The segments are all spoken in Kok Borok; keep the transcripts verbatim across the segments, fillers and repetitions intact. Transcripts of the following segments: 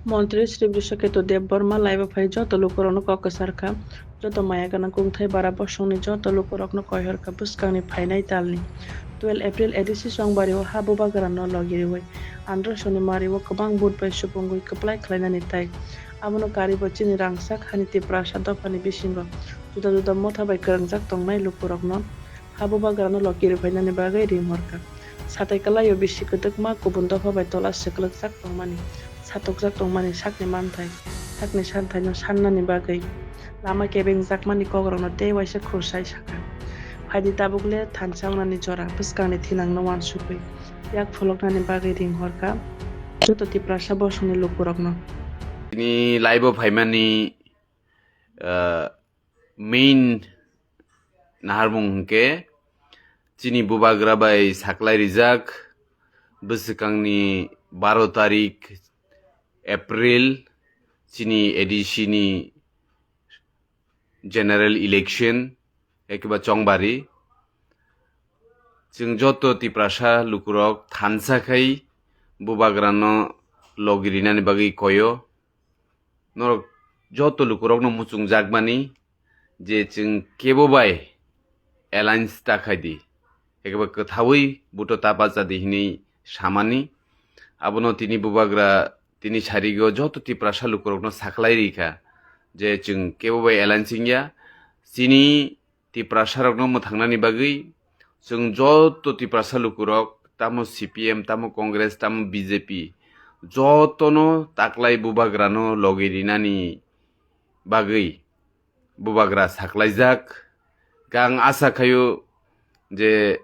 Montri Sri Brishaketu Debbarma laibo phai joto lukurokno kok kwsar kha, joto maya gwnang kungthai bara bosongni joto lukurokno koihor kha bwskangni phainai talni twelve April A D C Chongbario ha bubagrano logi riwi androsoni mario kwbang vote bai supungwi kwplai khlainani tai. Abono karibo chini rangchak hani Tiprasa dophani bisingo juda juda motha bai kwrwngjak tongnai lukurokno ha bubagrano logi riphainani bagwi ring hor kha. Satai kwlaio bisi kwdwkma kubun dopha bai tola swklwkjak tongmani, satokjak tongmani sakni manthai, sakni santhaino sannani bagwi lama kebengjakmani kokrokno tei waisa khursa sakha. Phaidi tabuk le thansa wngnani jora bwskangni thinangno uansukwi yak pholoknani bagwi ring hor kha joto Tiprasa bosongni lukurokno. Tini live-o phaimani, ah, main naharmung hwnkhe chini bubagra bai saklai rijak bwswkangni baro tarik April chini A D C ni general election, ekeba Chongbari. Chwng joto Tiprasa lukurok thansa khai bubagrano logi rinani bagwi koyo. Norok joto lukurokno muchungjakmani je chwng kebo bai alliance ta khai di, ekeba kwthaui buto ta bacha di hinwi samani. Abono tini bubagra tini sarigo joto Tiprasa lukurokno saklai rikha je chwng kebo bai alliance wngya. Chini Tiprasarokno mwthangnani bagwi chwng joto Tiprasa lukurok, tamo C P M, tamo Congress, tamo B J P, jotono taklai bubagrano logi rinani bagwi bubagra saklaijak. Khe ang asa khaio je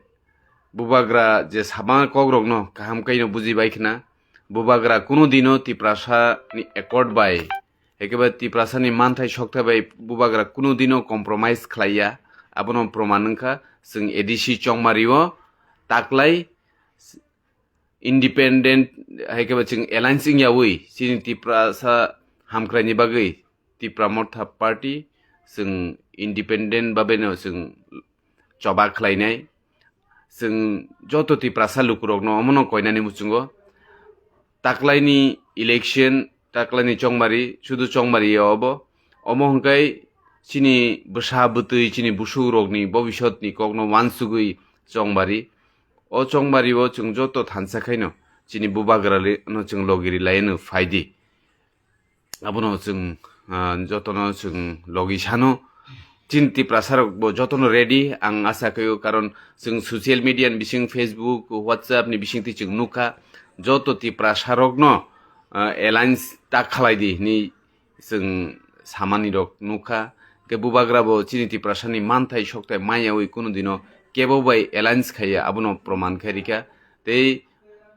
bubagra je sama kokrokno kaham kaino buji bai khna, bubagra kunu dino Tiprasa ni accord bai, ekeba Tiprasa ni manthai sokthai bai bubagra kunu dino compromise khlaiya, abono proman wngkha. Chwng A D C Chongmari o taklai independent, hai khe ba chwng alliance wngyaui chini Tiprasa hamkraini bagwi Tipra Motha Party chwng independent babeno chwng choba khlainai. Chwng joto Tiprasa lukurokno omono koinani muchungo taklaini election, taklaini Chongmari, sudu Chongmari ya obo. Omo hwnkhe chini bwsa bwtwi, chini busukrokni bobisotni kokno uansugwi Chongmari. O Chongmari o chwng joto thansa khaino chini bubagra le-, no chwng logi ri lai no phai di. Abono chwng, ah, jotono chwng logi sano. Chini Tiprasa rok bo jotono ready, ang asa khaio, karon chwng social media ni bising, Facebook, WhatsApp ni bising twi chwng nukha, joto Tiprasa rokno, ah, alliance ta khlai di hinwi chwng samani rok nukha. Khe bubagra bo chini Tiprasa ni manthai sokthai maiyaui kunu dino kebo bai alliance khaiya, abono proman khai rikha. Tei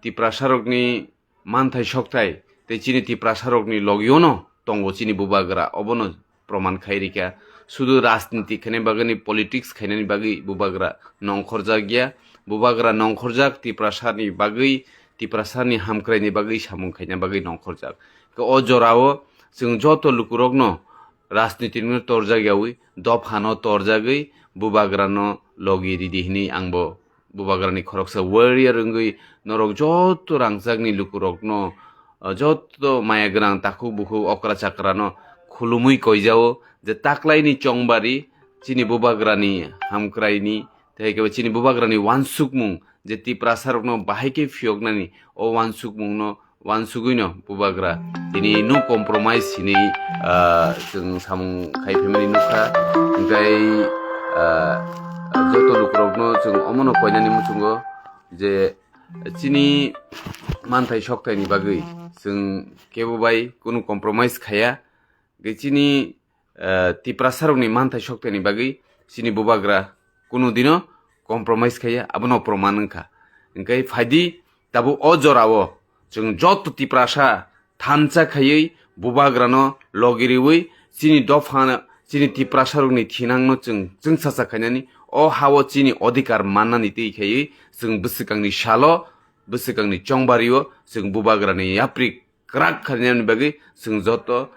Tiprasa rokni manthai sokthai tei chini Tiprasa rokni logiono tongo chini bubagra, obono proman khai rikha. Sudu rajniti khaina bagwi, politics khainani bagwi bubagra nongkhorjak ya. Bubagra nongkhorjak Tiprasani bagwi, Tiprasani hamkraini bagwi samung khaina bagwi nongkhorjak. Khe o jorao chwng joto lukurokno rajnitino torjak yaui, dophano torjagwi bubagrano logi ridi hinwi ang bo bubagrani khoroksa warrior wngwi norok joto rangchakni lukurokno, ah, joto maya gwnang takhuk bukhuk okra chakrano khulumwi koijao je taklaini Chongbari chini bubagrani hamkraini tei khe chini bubagrani uansukmung je Tiprasarokno bahai khe phiyoknani o uansukmungno uansugwino bubagra tini no compromise hinwi, ah, chwng samung khai phaimani nukha. Hwnkhe, ah, joto lukurokno chwng omono koinani muchungo je chini manthai sokthai ni bagwi chwng kebo bai kunu compromise khaya. Hwnkhe chini, ah, Tiprasa rokni manthai sokthai ni bagwi chini bubagra kunu dino compromise khaya, abono proman wngkha. Hwnkhe phaidi tabuk o jorao chwng joto Tiprasa thansa khaiwi bubagrano logi riwi chini dopha, chini Tiprasa rokni thinangno chwng chwngsacha khainani, o hao chini odhikar mannani twi khaiwi chwng bwswkangni salo, bwswkangni Chongbario chwng bubagrani yapri kwrak khainani bagwi chwng joto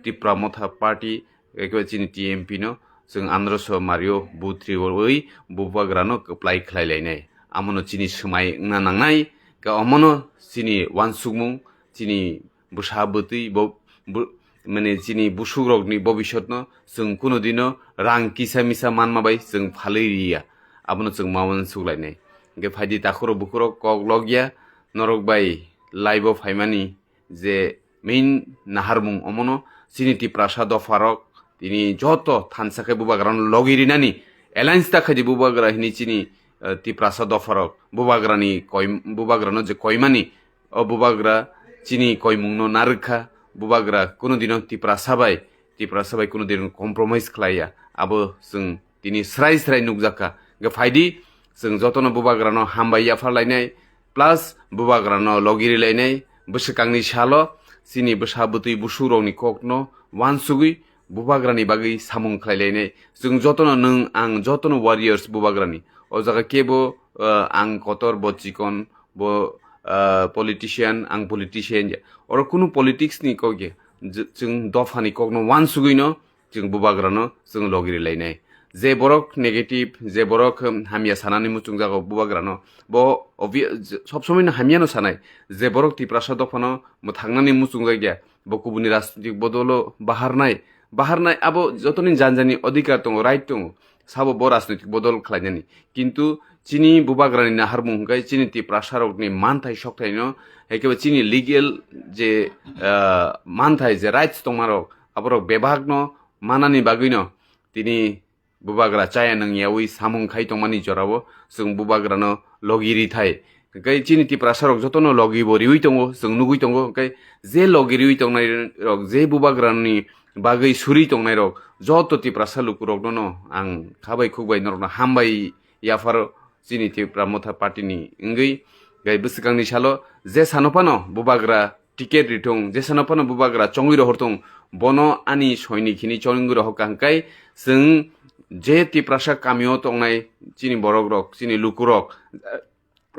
Tipra Motha Party, ekeba chini T M P no chwng androso mario buthriwi bubagrano kwplai khlai lainai. Amono chini swmai wngna nangnai, khe omono chini uansukmung, chini bwsa bwtwi bo, bo, mane chini busukrokni bobisotno chwng kuno dino rang kisa misa manma bai chwng phalwi riya. Abono chwng ma uansuk lainai. Hwnkhe phaidi takhurok bukhurok kok lokya norok bai live-o phaimani je main naharmung omono chini Tiprasa dopharok tini joto thansa khe bubagrano logi rinani alliance ta khaidi bubagra hini chini, eh, Tiprasa dopharok bubagrani koi-, bubagrano je koimani o bubagra chini koimungno narwkha, bubagra kuno dino Tiprasa bai, Tiprasa bai kuno dino compromise khlaiya, abo chwng tini srai srai nukjakha. Hwnkhe phaidi chwng jotono bubagrano hambai yapharlainai, plus bubagrano logiri lainai, bwswkangni salo chini bwsa bwtwi busukrokni kokno uansugwi bubagrani bagwi samung khlailainai. Chwng jotono nwng ang jotono warriors bubagrani. O jaga kebo, uh, ang kotor bo chikon bo, uh, politician, ang politician ya. Oro kunu politics ni kok ya. J-, chwng dophani kokno uansugwino chwng bubagrano chwng logiri lainai. Je borok negative, je borok, um, hamya sanani muchungjago bubagrano, bo obvi-, j-, sob somoino hamyano sanai. Je borok Tiprasa dophano mwthangnani muchungjak ya, bo kubuni rajnitik bodolo baharnai, baharnai abo jotoni janjani odhikar tongo, right tongo, sabo bo rajnitik bodol khlainani. Kintu chini bubagrani naharmung hwnkhe chini Tiprasarokni manthai sokthaino, ekebe chini legal je, ah, manthai je rights tongmarok, aborok bebakno manani bagwino tini bubagra chaya nangyawi samung khai tongmani jorao chwng bubagrano logi rithai. Hwnkhe chini Tiprasarok jotono logi bo riwi tongo, chwng nugwi tongo. Hwnkhe je logi riwi tongnairok, je bubagrani bagwi suri tongnairok, joto Tiprasa lukurokno no ang khabai khukbai norokno hambai yapharo chini Tipra Motha Party ni wngwi. Hwnkhe bwswkangni salo je sano phano bubagra ticket rithung, jesano phano bubagra chongwi rohorthung, bono ani soinik hini chongwi rohorkha hwnkhe chwng je Tiprasa kamio tongnai chini borokrok, chini lukurok,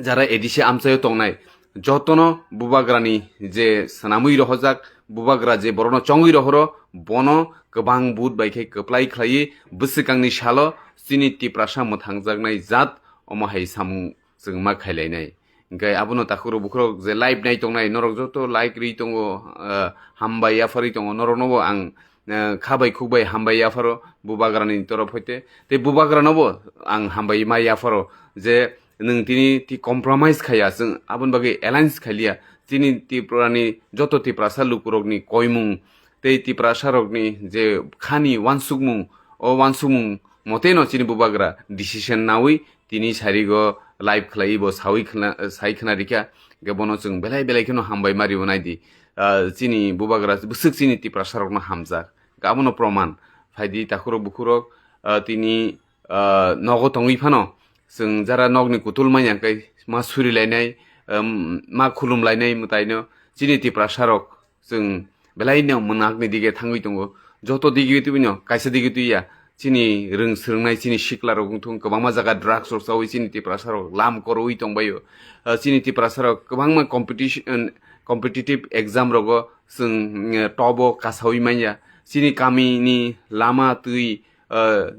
jara A D C amchaio tongnai, jotono bubagrani je swnamwi rohorjak, bubagra je borokno chongwi rohoro, bono kwbang vote bai khe kwplai khlaiwi bwswkangni salo chini Tiprasa mwthangjaknai jat omo hai samung chwng ma khailainai. Hwnkhe abono takhurok bukhurok je live nai tongnai, norok joto like ri tongo, ah, hambai yapharwi tongo, norokno bo ang, ah, kha bai khuk bai hambai yapharo bubagrani torof hoite. Tei bubagrano bo ang hambai ma yapharo je nwng tini ti compromise khaiya, chwng aboni bagwi alliance khailiya. Chini Tripurani joto Tiprasa lukurokni koimung tei Tiprasarokni je khani uansukmung, o uansukmung moteno chini bubagra decision nawi tini sarigo live khlai bo sawi khna, sai khna rikha. Hwnkhe bono chwng belai belai kheno hambai ma rio nai di. Ah, chini bubagra bwswk chini Tiprasarokno hamjak. Hwnkhe abono proman. Phaidi takhurok bukhurok, ah, tini, ah, nogo tongwi phano chwng jara nokni kutul manya hwnkhe ma suri lainai, um, ma khulum lainai mwtaino chini Tiprasarok chwng belai no mwnakni dige thangwi tongo. Joto dige twi no kaisa dige twi ya. Chini rwng swrwngnai chini sikla rok wng thung kwbangma jaga drugs rok chawi chini Tiprasa rok lam korwi tongbaio. Ah, chini Tiprasa rok kwbangma competition, competitive exam rogo chwng, eh, top o kasawi manya. Chini kami ni lama twi, ah,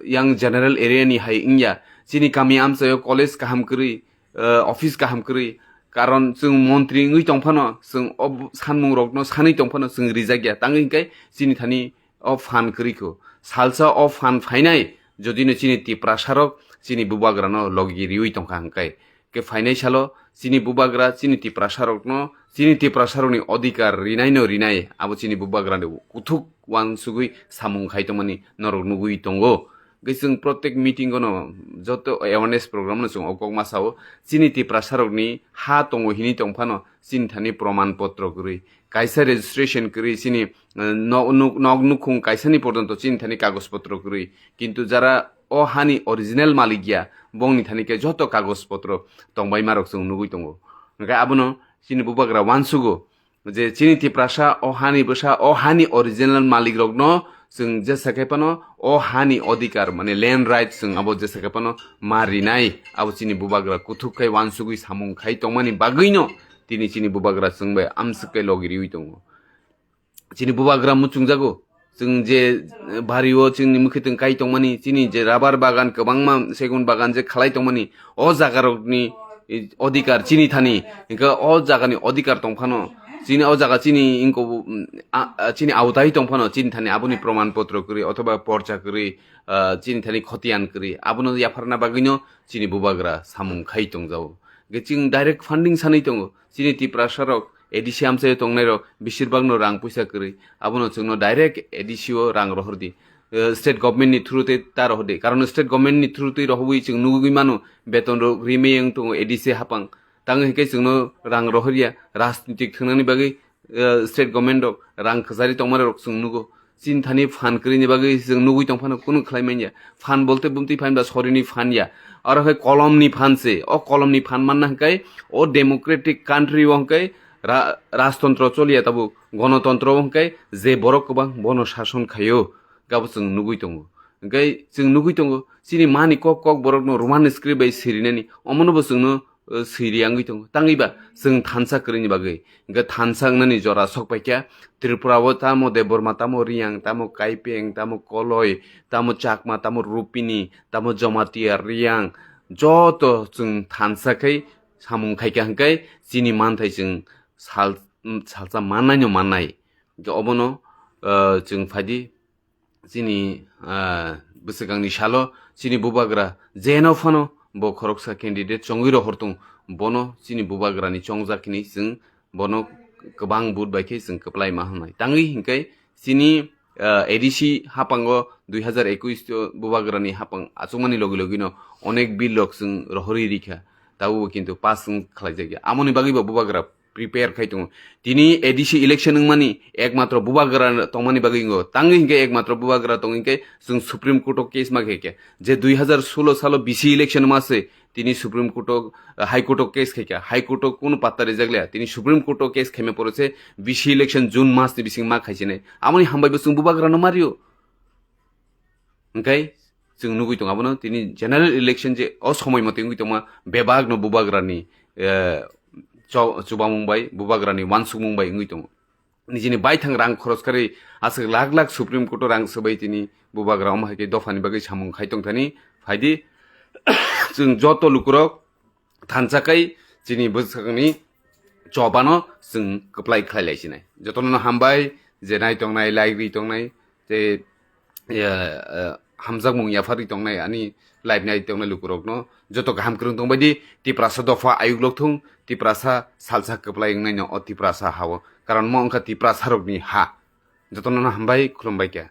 yang general area ni hai wngya. Chini kami amchaio college kaham kwrwi, eh, office kaham kwrwi. Karon chwng montri wngwi tongphano, chwng o b-, sanmung rokno sanwi tongphano chwng rijak ya. Tangwi hwnkhe chini thani o phan kwrwi kho. Salsa o phan phainai, jodino chini Tiprasa rok chini bubagrano logi riwi tongkha hwnkhe. Khe phainai salo chini bubagra chini Tiprasa rokno, chini Tiprasa rokni odhikar rinaino rinai, abo chini bubagrani kuthuk uansugwi samung khai tongmani norok nugwi tongo. Hwnkhe chwng protek meeting-o no joto awareness program no chwng o kok ma sao. Chini Tiprasa rokni ha tongo hini tong phano chini thani proman potro kwrwi, kaisa registration kwrwi chini, eh, nok nuk, nok nukhung kaisani porjonto chini thani kagoj potro kwrwi. Kintu jara o hani original malik ya, bongni thani khe joto kagoj potro tongbaima rok chwng nugwi tongo. Hwnkhe abono chini bubagra uansugo. Je chini Tiprasa o hani bwsa, o hani original malik rokno chwng jesa khe phano o hani odhikar, mane land right chwng abo jesa khe phano ma rinai, abo chini bubagra kuthuk khai uansugwi samung khai tongmani bagwino tini chini bubagra chwng bai amswk khe logi riwi tongo. Chini bubagra muchungjago, chwng je, eh, bari o chini mwkhwtwng kai tongmani, chini je rabar bagan, kwbangma segun bagan je khalai tongmani, o jaga rokni, eh, odhikar chini thani, hwnkhe o jagani odhikar tong phano Chini o jaga chini ingko, mm, a, a, chini autai tong phano chini thani aboni proman potro kwrwi othoba porcha kwrwi, ah, chini thani khotiyan kwrwi abono yapharna bagwino chini bubagra samung khai tongjago. Ge ching direct funding sanwi tongo. Chini Tiprasa rok A D C amchaio tongnai rok besir bagno rang puisa kwrwi. Abono chwngno direct A D C o rang rohor di. Eh, state government ni through tei ta rohor di. Karon state government ni through tei rohorwi chwng nugwi mano beton rok rimwi wng tongo A D C hapang. Tang hingke chwngno rang rohorya, rajnitik thwngnani bagwi, eh, state government rok rang kwchari tongmani rok chwng nugo. Chini thani phan kwrwini bagwi chwng nugwi tong phano kunu khlai manya. Phan bolte bumtwi phan ba sorini phan ya. Aro hai kolomni phan se. O kolomni phan manna hwnkhe o democratic country o hwnkhe ra-, rajtontro choliya tabuk. Gonotontro o hwnkhe je borok kwbang bono sason khaio. Gabo chwng nugwi tongo. Hwnkhe chwng nugwi tongo. Chini mani kok kok borokno Roman script bai sirinani. Omono bo chwngno eh, siri wngwi tongo. Tangwi ba chwng thansa kwrwini bagwi. Hwnkhe thansa wngnani jora sok paikha. Tripura o tamo Debbarma, tamo Riyang, tamo Kaipeng, tamo Koloi, tamo Chakma, tamo Rupini, tamo Jamatia, Riyang, joto chwng thansa khai samung khaikha hwnkhe chini manthai chwng sal-, salsa mannaino mannai. Hwnkhe obono, eh, chwng phaidi chini, ah, bwswkangni salo chini bubagra jeno phano bo khoroksa candidate chongwi rohor tong, bono chini bubagrani chongjak hinwi chwng bono kwbang vote bai khe chwng kwplai ma hwnwi. Tangwi hinkhe chini, ah, A D C hapango dui hazar ekush o bubagrani hapang achukmani logi logino onek bill rok chwng rohorwi rikha, tabukbo kintu pass wng khlaijakya. Amoni bagwibo bubagra prepare khai tongo. Tini A D C election wngmani ekmatro bubagra tongmani bagwi wngo. Tangwi hinkhe ekmatro bubagra tong hinkhe chwng Supreme Court o case ma khaikha. Je dui hazar solo salo B C election ma se tini Supreme Court o, High Court o case khaikha. High Court o kunu patta rijak liya. Tini Supreme Court o case khaima pore se B C election June mas ni bising ma khaisinai. Amoni hambai bo chwng bubagra no mario. Hwnkhe chwng nugwi tongo abono tini general election je o somoi motwi wngwi tongma bebakno bubagrani, eh, cho-, chubamung bai bubagrani uansukmung bai wngwi tongo. Nijini baithang rang khoros kharwi aswk lakh lakh Supreme Court o rang swbai tini bubagra omo hai khe dophani bagwi samung khai tongthani phaidi chwng joto lukurok thansa khai chini bwsakni chobano chwng kwplai khlai lai sinai. Jotono hambai je nai tongnai, like ri tongnai, tei, eh, eh, hamjakmung yapharwi tongnai, ani live nai tongnai lukurokno joto kaham kwrwng tongbai di. Tiprasa dopha ayuk lok thung, Tiprasa salsa kwplai wngnaino o Tiprasa hao. Karon mo wngkha Tiprasa rokni ha. Jotono hambai, khulumbai kha.